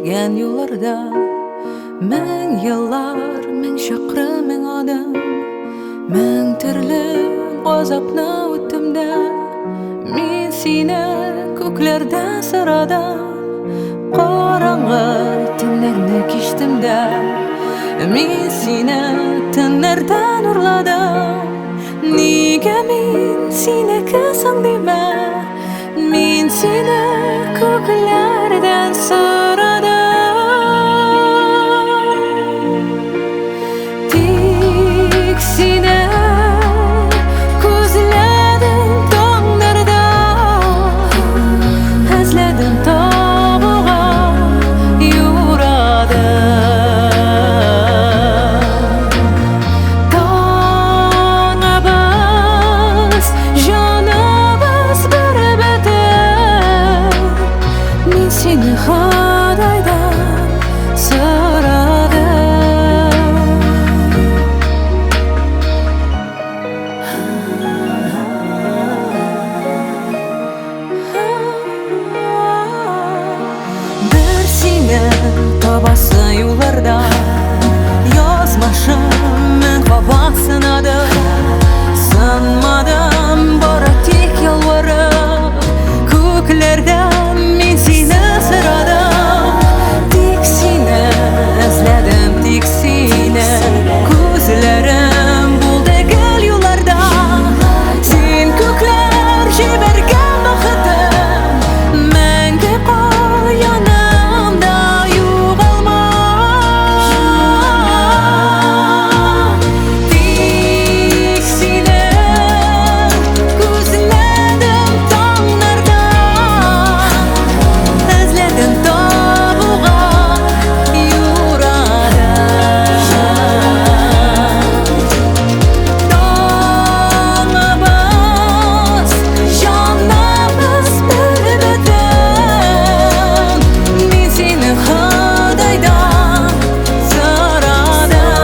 Йөргән юлларда мең еллар, мең чакрым, мең адым, мең төрле газапны үттем дә, мин сине күкләрдән сорадым. Караңгы төннәрне кичтем дә, мин сине төннәрдән урладым. Нигә мин синеке соң димә, мин сине күкләрдән сорадым. Тик сине күзләдем таңнарда, эзләдем табуга юрадым. Таңыбыз, җаныбыз бер бөтен, мин сине Ходайдан сорадым. Бер сине табасы юлларда язмышым мең кабат сынады. Сынмадым, бары тик ялварып, күкләрдән мин сине сорадым. Тик сине эзләдем, тик сине, күзләрем булды гел юлларда. Син күкләр җибәргән бәхетем, мәңге кал янымда, югалма. Тик сине күзләдем таңнарда, эзләдем табуга юрадым. Таңыбыз, җаныбыз бер бөтен, мин сине Ходайдан сорадым.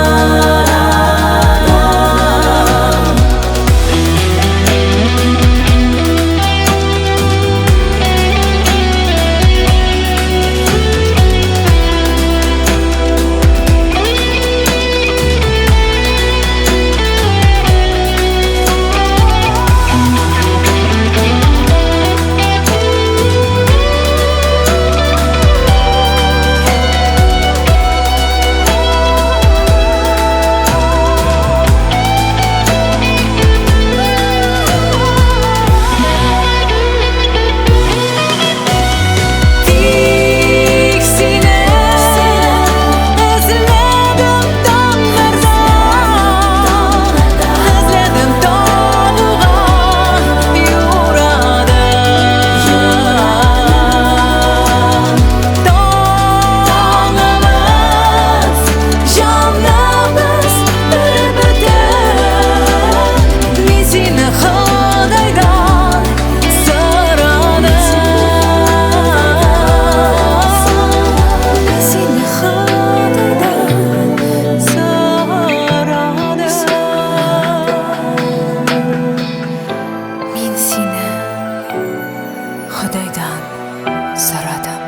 Тик сине эзләдем таңнарда, эзләдем табуга юрадым. Таңыбыз, җаныбыз бер бөтен, мин сине Ходайдан сорадым. Мин сине Ходайдан сорадым. Мин сине Ходайдан сорадым.